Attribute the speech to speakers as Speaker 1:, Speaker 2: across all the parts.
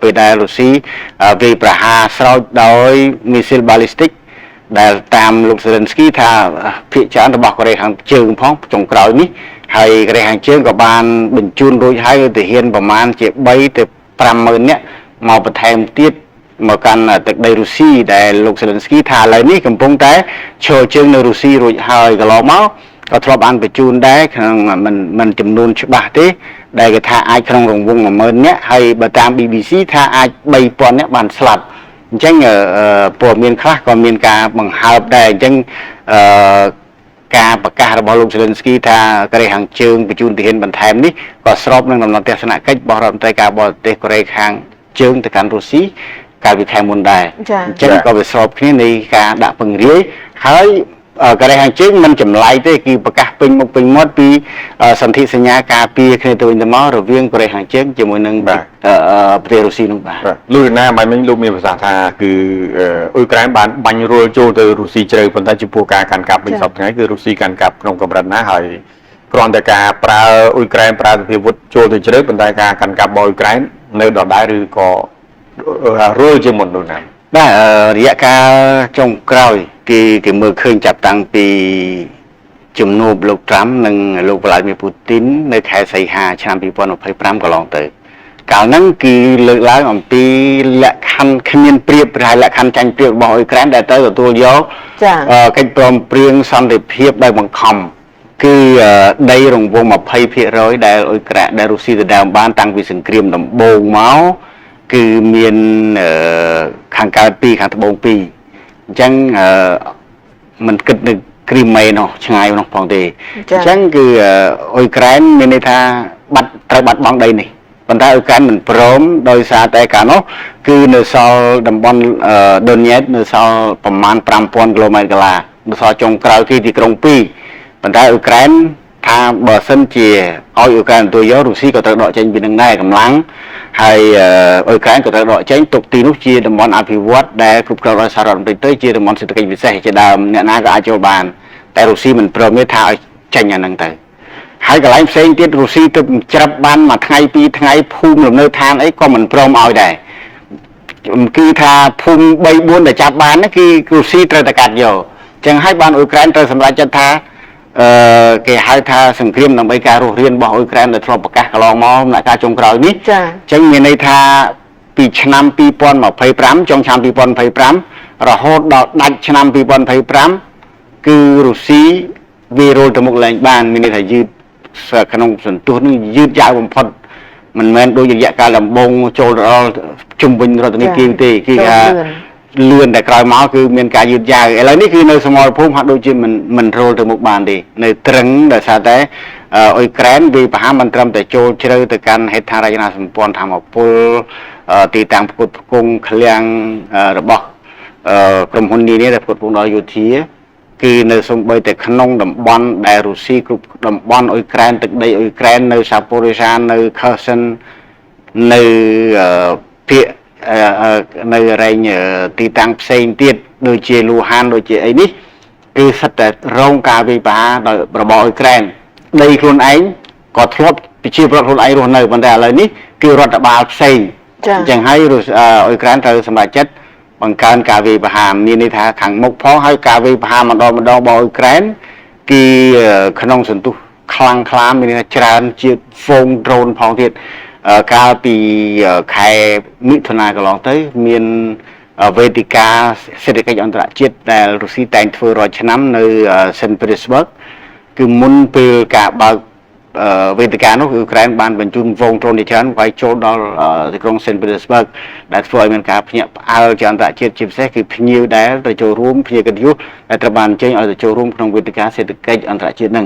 Speaker 1: ពេលដែលរុស្ស៊ីវាយប្រហារស្រោចដោយមីស៊ីលបាលីស្ទិកដែលតាមលោកសេលិនស្គីថាភាគច្រើនរបស់កូរ៉េខាងជើងផងចុងក្រោយនេះហើយកូរ៉េខាងជើងក៏បានបញ្ជូនរួចហើយទាហានប្រមាណជា3ទៅ50000នាក់មកបន្ថែមទៀតមកកាន់ទឹកដីរុស្ស៊ីដែលលោកសេលិនស្គីថាឥឡូវនេះកំពុងតែឈរជើងនៅរុស្ស៊ីរួចហើយកន្លងមកក៏ធ្លាប់បានបញ្ជូនដែរក្នុងមិនចំនួនច្បាស់ទេដែលគេថាអាចក្នុងរង្វង់10000នាក់ហើយបើតាម BBC ថាអាច3000នាក់បានស្លាប់អញ្ចឹងព័ត៌មានខ្លះក៏មានការបង្ហើបដែរអញ្ចឹងអឺការប្រកាសរបស់លោកសេលិនស្គីថាកូរ៉េខាងជើងបញ្ជូនទាហានបន្ថែមនេះក៏ស្របនឹងដំណើរទស្សនកិច្ចរបស់រដ្ឋមន្ត្រីការបរទេសកូរ៉េខាងជើងទៅកាន់រុស្ស៊ីកាលពីខែមុនដែរអញ្ចឹងក៏វាស្របគ្នានៃការដាក់ពង្រាយហើយកូរ៉េខាងជើងមិនចម្លែកទេគឺប្រកាសពេញមុខពេញមាត់ពីសន្ធិសញ្ញាការពារគ្នាទៅវិញទៅមករវាងកូរ៉េខាងជើងជាមួយនឹងប្រទេសរុស្ស៊ីនោះបាទ
Speaker 2: លោកណាបាញ់មិញលោកមានប្រសាសន៍ថាគឺអ៊ុយក្រែនបានបាញ់រុលចូលទៅរុស្ស៊ីជ្រៅប៉ុន្តែចំពោះការកាន់កាប់វិញសប្តាហ៍ថ្ងៃគឺរុស្ស៊ីកាន់កាប់ក្នុងកម្រិតណាហើយគ្រាន់តែការប្រើអ៊ុយក្រែនប្រើសភាវុធចូលទៅជ្រៅប៉ុន្តែការកាន់កាប់របស់អ៊ុយក្រែននៅដដែលឬក៏រុលជាងមុននោះណា
Speaker 1: បាទរយៈកាលចុងក្រោយគេមើលឃើញចាប់តាំងពីជំនួបលោកត្រាំនិងលោកវ្លាឌីមៀរពូទីននៅខែសីហាឆ្នាំ2025កន្លងទៅកាលហ្នឹងគឺលើកឡើងអំពីលក្ខខណ្ឌគ្មានព្រៀបឬលក្ខខណ្ឌចាញ់ព្រៀបរបស់អ៊ុយក្រែនដែលទៅទទួលយកកិច្ចព្រមព្រៀងសន្តិភាពដោយបង្ខំគឺដីរង្វង់20%ដែលអ៊ុយក្រែនដែលរុស្ស៊ីដណ្ដើមបានតាំងពីសង្គ្រាមដំបូងមកគឺមានខាងកើត2ខាងត្បូង2អញ្ចឹងមិនគិតនៅគ្រីមេនោះឆ្ងាយនោះផងទេអញ្ចឹងគឺអ៊ុយក្រែនមានន័យថាបាត់ត្រូវបាត់បង់ដីនេះប៉ុន្តែអ៊ុយក្រែនមិនព្រមដោយសារតែកាលនោះគឺនៅសល់តំបន់ដូនញ៉េតនៅសល់ប្រមាណ5000គីឡូម៉ែត្រកន្លះនៅសល់ចុងក្រោយគឺទីក្រុង2ប៉ុន្តែអ៊ុយក្រែនថាបើសិនជាឲ្យអ៊ុយក្រែនទទួលយករុស្ស៊ីក៏ត្រូវដកចេញពីនឹងដែរកម្លាំងហើយអ៊ុយក្រែនក៏ត្រូវដកចេញទុកទីនោះជាតំបន់អភិវឌ្ឍដែលគ្រប់គ្រងដោយសហរដ្ឋអាមេរិកទៅជាតំបន់សេដ្ឋកិច្ចពិសេសជាដើមអ្នកណាក៏អាចចូលបានតែរុស្ស៊ីមិនព្រមទេថាឲ្យចេញអាហ្នឹងទៅហើយកន្លែងផ្សេងទៀតរុស្ស៊ីទៅច្រាប់បានមួយថ្ងៃពីរថ្ងៃភូមិលំនៅឋានអីក៏មិនព្រមឲ្យដែរគឺថាភូមិ3 4ដែលចាប់បានគឺរុស្ស៊ីត្រូវតែកាត់យកចឹងហើយបានអ៊ុយក្រែនត្រូវសម្រេចចិត្តថាអឺគេហៅថាសង្គ្រាមដើម្បីការរស់រានរបស់អ៊ុយក្រែនដែលធ្លាប់ប្រកាសកន្លងមកដំណាក់កាលចុងក្រោយនេះ
Speaker 3: ចា៎
Speaker 1: អញ្ចឹងមានន័យថាពីឆ្នាំ2025ចុងឆ្នាំ2025រហូតដល់ដាច់ឆ្នាំ2025គឺរុស្ស៊ីវារុលទៅមុខលែងបានមានន័យថាយឺតក្នុងសន្ទុះនឹងយឺតយ៉ាវបំផុតមិនមែនដូចរយៈកាលដំបូងចូលដល់ជុំវិញរដ្ឋធានីគៀវទេគឺថាលឿនតែក្រោយមកគឺមានការយឺតយ៉ាវឥឡូវនេះគឺនៅសមរភូមិហាក់ដូចជាមិនរលទៅមុខបានទេនៅត្រឹងដោយសារតែអ៊ុយក្រែនវាប្រហាមិនត្រឹមតែចូលជ្រៅទៅកាន់ហេដ្ឋារចនាសម្ព័ន្ធធម្មពលទីតាំងផ្គត់ផ្គង់ឃ្លាំងរបស់ក្រុមហ៊ុននានាដែលផ្គត់ផ្គង់ដល់យោធាគឺនៅសំបីតែក្នុងតំបន់ដែលរុស្ស៊ីគ្រប់តំបន់អ៊ុយក្រែនទឹកដីអ៊ុយក្រែននៅសាប៉ូរីសានៅខឺសិននៅភាគនៅរែងទីតាំងផ្សេងទៀតដូចជាលូហានដូចជាអីនេះគឺសិតតែរងការវាយប្រហារដោយរបបអ៊ុយក្រែនដីខ្លួនឯងក៏ធ្លាប់ប្រជាពលរដ្ឋខ្លួនឯងរស់នៅប៉ុន្តែឥឡូវនេះគឺរដ្ឋបាលផ្សេងអញ្ចឹងហើយអ៊ុយក្រែនត្រូវសម្រេចចិត្តបង្កើនការវាយប្រហារមានន័យថាខាងមុខផងហើយការវាយប្រហារម្ដងម្ដងរបស់អ៊ុយក្រែនគឺក្នុងសន្ទុះខ្លាំងខ្លាមានន័យថាច្រើនជាហ្វូងដ្រូនផងទៀតកាលពីខែមិថុនាកន្លងទៅមានវេទិកាសេដ្ឋកិច្ចអន្តរជាតិដែលរុស្ស៊ីតែងធ្វើរាល់ឆ្នាំនៅសិនពីតឺសប៊ើកគឺមុនពេលការបើកវេទិកានោះគឺអ៊ុយក្រែនបានបញ្ជូនហ្វូងដ្រូនជាច្រើនវាយចូលដល់ទីក្រុងសិនពីតឺសប៊ើកដែលធ្វើឲ្យមានការភ្ញាក់ផ្អើលជាអន្តរជាតិជាពិសេសគឺភ្ញៀវដែលទៅចូលរួមភ្ញៀវកិត្តិយសដែលត្រូវបានអញ្ជើញឲ្យទៅចូលរួមក្នុងវេទិកាសេដ្ឋកិច្ចអន្តរជាតិហ្នឹង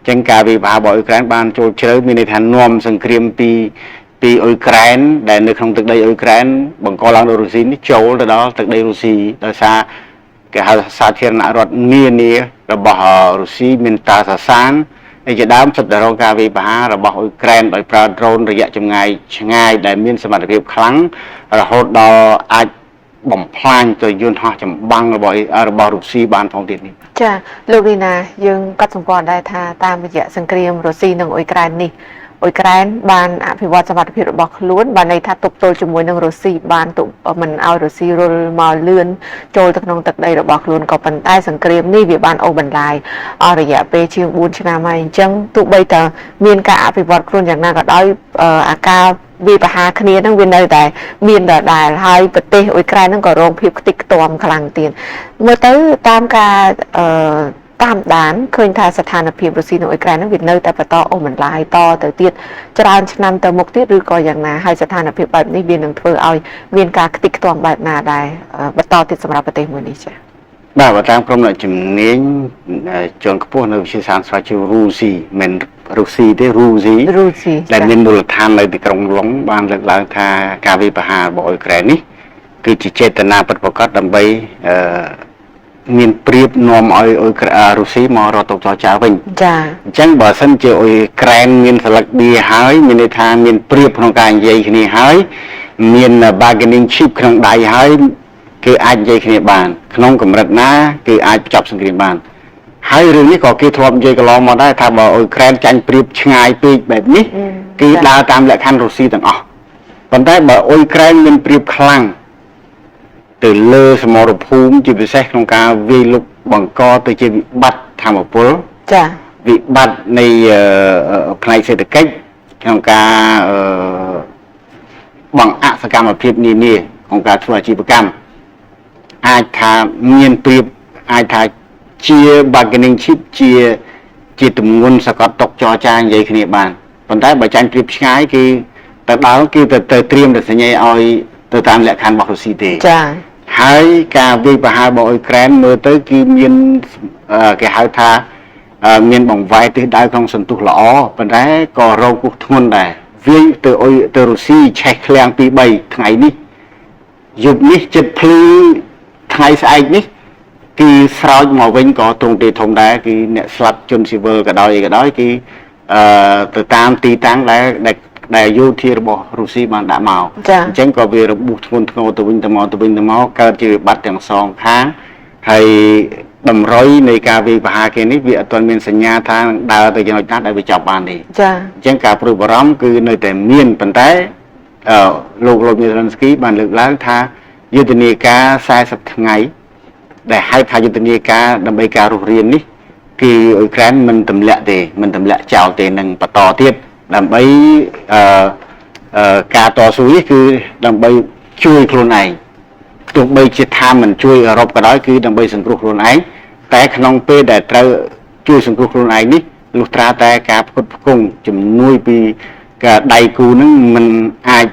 Speaker 1: ចឹងការវាយប្រហាររបស់អ៊ុយក្រែនបានចូលជ្រៅមានន័យថានាំសង្គ្រាមពីអ៊ុយក្រែនដែលនៅក្នុងទឹកដីអ៊ុយក្រែនបង្កឡើងដោយរុស្ស៊ីនេះចូលទៅដល់ទឹកដីរុស្ស៊ីដោយសារគេហៅសាធារណរដ្ឋនានារបស់រុស្ស៊ីមានតាសាសានហើយជាដើមសិតតែរងការវាយប្រហាររបស់អ៊ុយក្រែនដោយប្រើដ្រូនរយៈចម្ងាយឆ្ងាយដែលមានសមត្ថភាពខ្លាំងរហូតដល់អាចបំផ្លាញទៅយន្តហោះចម្បាំងរបស់រុស្ស៊ីបានផងទៀតនេះ
Speaker 3: ចាលោកវីណាយើងកត់សម្គាល់ដែរថាតាមរយៈសង្គ្រាមរុស្ស៊ីនិងអ៊ុយក្រែននេះ អ៊ុយក្រែនបានអភិវឌ្ឍសមត្ថភាពរបស់ខ្លួនបានន័យថាទប់ទល់ជាមួយនឹងរុស្ស៊ីបានទប់មិនឲ្យរុស្ស៊ីរុលមកលឿនចូលទៅក្នុងទឹកដីរបស់ខ្លួនក៏ប៉ុន្តែសង្គ្រាមនេះវាបានអូសបន្លាយអស់រយៈពេលជាង4ឆ្នាំហើយអញ្ចឹងទោះបីតើមានការអភិវឌ្ឍខ្លួនយ៉ាងណាក៏ដោយអាការវាយប្រហារគ្នាហ្នឹងវានៅតែមានដដែលហើយប្រទេសអ៊ុយក្រែនហ្នឹងក៏រងភាពខ្ទេចខ្ទាំខ្លាំងទៀតមើលទៅតាមការតាមដានឃើញថាស្ថានភាពរុស្ស៊ីនិងអ៊ុយក្រែនហ្នឹងវានៅតែបន្តអូសបន្លាយតទៅទៀតច្រើនឆ្នាំទៅមុខទៀតឬក៏យ៉ាងណាហើយស្ថានភាពបែបនេះវានឹងធ្វើឲ្យមានការខ្ទេចខ្ទាំបែបណាដែរបន្តទៀតសម្រាប់ប្រទេសមួយនេះចា៎
Speaker 1: បាទបើតាមក្រុមអ្នកជំនាញជាន់ខ្ពស់នៅវិទ្យាស្ថានស្រាវជ្រាវរុស្ស៊ីមិនរុស្ស៊ីទេរុស្ស៊ី
Speaker 3: រុស្ស៊ី
Speaker 1: ដែលមានមូលដ្ឋាននៅទីក្រុងឡុងបានលើកឡើងថាការវាយប្រហាររបស់អ៊ុយក្រែននេះគឺជាចេតនាពិតប្រាកដដើម្បីអឺមានព្រៀបនាំឲ្យអ៊ុយក្រែនរុស្ស៊ីមករកតុចរចាវិញ
Speaker 3: ចា
Speaker 1: អញ្ចឹងបើសិនជាអ៊ុយក្រែនមានស្លឹកបៀហើយមានន័យថាមានព្រៀបក្នុងការនិយាយគ្នាហើយមាន bargaining chip ក្នុងដៃហើយគឺអាចនិយាយគ្នាបានក្នុងកម្រិតណាគឺអាចបញ្ចប់សង្គ្រាមបានហើយរឿងនេះក៏គេធ្លាប់និយាយកន្លងមកដែរថាបើអ៊ុយក្រែនចាញ់ព្រៀបឆ្ងាយពេកបែបនេះគឺដើរតាមលក្ខខណ្ឌរុស្ស៊ីទាំងអស់ប៉ុន្តែបើអ៊ុយក្រែនមានព្រៀបខ្លាំងទៅលើសមរភូមិជាពិសេសក្នុងការវាយលុកបង្កទៅជាវិបត្តិធម្មពល
Speaker 3: ចា
Speaker 1: វិបត្តិនៃផ្នែកសេដ្ឋកិច្ចក្នុងការបង្អាក់សកម្មភាពនានាក្នុងការធ្វើអាជីវកម្មអាចថាមានព្រៀបអាចថាជា bargaining chip ជាជាទម្ងន់សកត់តុកចរចានិយាយគ្នាបានប៉ុន្តែបើចាញ់ព្រៀបឆ្ងាយគឺទៅដល់គឺទៅទៅត្រៀមទៅសញ្ញាឲ្យទៅតាមលក្ខខណ្ឌរបស់រុស្ស៊ីទេ
Speaker 3: ចា
Speaker 1: ហើយការវាយប្រហាររបស់អ៊ុយក្រែនមើលទៅគឺមានគេហៅថាមានបង្វែរទិសដៅក្នុងសន្ទុះល្អប៉ុន្តែក៏រងគ្រោះធ្ងន់ដែរវាយទៅអ៊ុយទៅរុស្ស៊ីឆេះឃ្លាំង2 3ថ្ងៃនេះយប់នេះចិត្តភ្លឺថ្ងៃស្អែកនេះគឺស្រោចមកវិញក៏ទ្រង់ទ្រាយធំដែរគឺអ្នកស្លាប់ជនស៊ីវិលក៏ដោយអីក៏ដោយគឺអឺទៅតាមទីតាំងដែលដែលយោធារបស់រុស្ស៊ីបានដាក់មកអញ្ចឹងក៏វារបួសធ្ងន់ធ្ងរទៅវិញទៅមកទៅវិញទៅមកកើតជាវិបត្តិទាំងសងខាងហើយតម្រុយនៃការវាយប្រហារគេនេះវាអត់ទាន់មានសញ្ញាថានឹងដើរទៅចំណុចណាដែលវាចាប់បានទេ
Speaker 3: ចា
Speaker 1: អញ្ចឹងការព្រួយបារម្ភគឺនៅតែមានប៉ុន្តែអឺលោកលោកមីរ៉ាន់ស្គីបានលើកឡើងថាយុទ្ធនាការ40ថ្ងៃដែលហៅថាយុទ្ធនាការដើម្បីការរស់រាននេះគឺអ៊ុយក្រែនមិនទម្លាក់ទេមិនទម្លាក់ចោលទេនឹងបន្តទៀតដើម្បីអឺការតស៊ូនេះគឺដើម្បីជួយខ្លួនឯងទោះបីជាថាមិនជួយអឺរ៉ុបក៏ដោយគឺដើម្បីសង្គ្រោះខ្លួនឯងតែក្នុងពេលដែលត្រូវជួយសង្គ្រោះខ្លួនឯងនេះលុះត្រាតែការផ្គត់ផ្គង់ជំនួយពីការដៃគូនឹងមិនអាច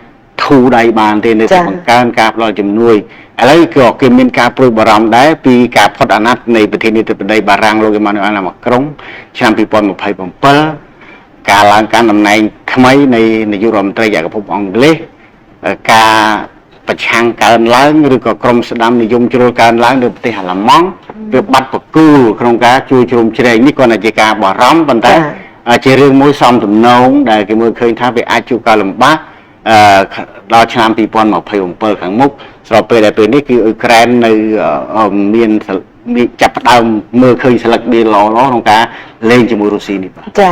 Speaker 1: ធូរដៃបានទេនៅតែបង្កើនការផ្ដល់ជំនួយឥឡូវក៏គេមានការព្រួយបារម្ភដែរពីការផុតអាណត្តិនៃប្រធានាធិបតីបារាំងលោកអេម៉ានូអែលម៉ាក្រុងឆ្នាំ2027ការឡើងកាន់តំណែងថ្មីនៃនាយករដ្ឋមន្ត្រីចក្រភពអង់គ្លេសការប្រឆាំងកើនឡើងឬក៏ក្រុមស្ដាំនិយមជ្រុលកើនឡើងនៅប្រទេសអាល្លឺម៉ង់វាបាត់បកគូលក្នុងការជួយជ្រោមជ្រែងនេះគាត់តែជាការបារម្ភប៉ុន្តែជារឿងមួយសំទំនងដែលគេមើលឃើញថាវាអាចជួបការលំបាកអឺដល់ឆ្នាំ2027ខាងមុខស្របពេលដែលពេលនេះគឺអ៊ុយក្រែននៅមានចាប់ផ្ដើមមើលឃើញស្លឹកបៀល្អៗក្នុងការលេងជាមួយរុស្ស៊ីនេះបាទ
Speaker 3: ចា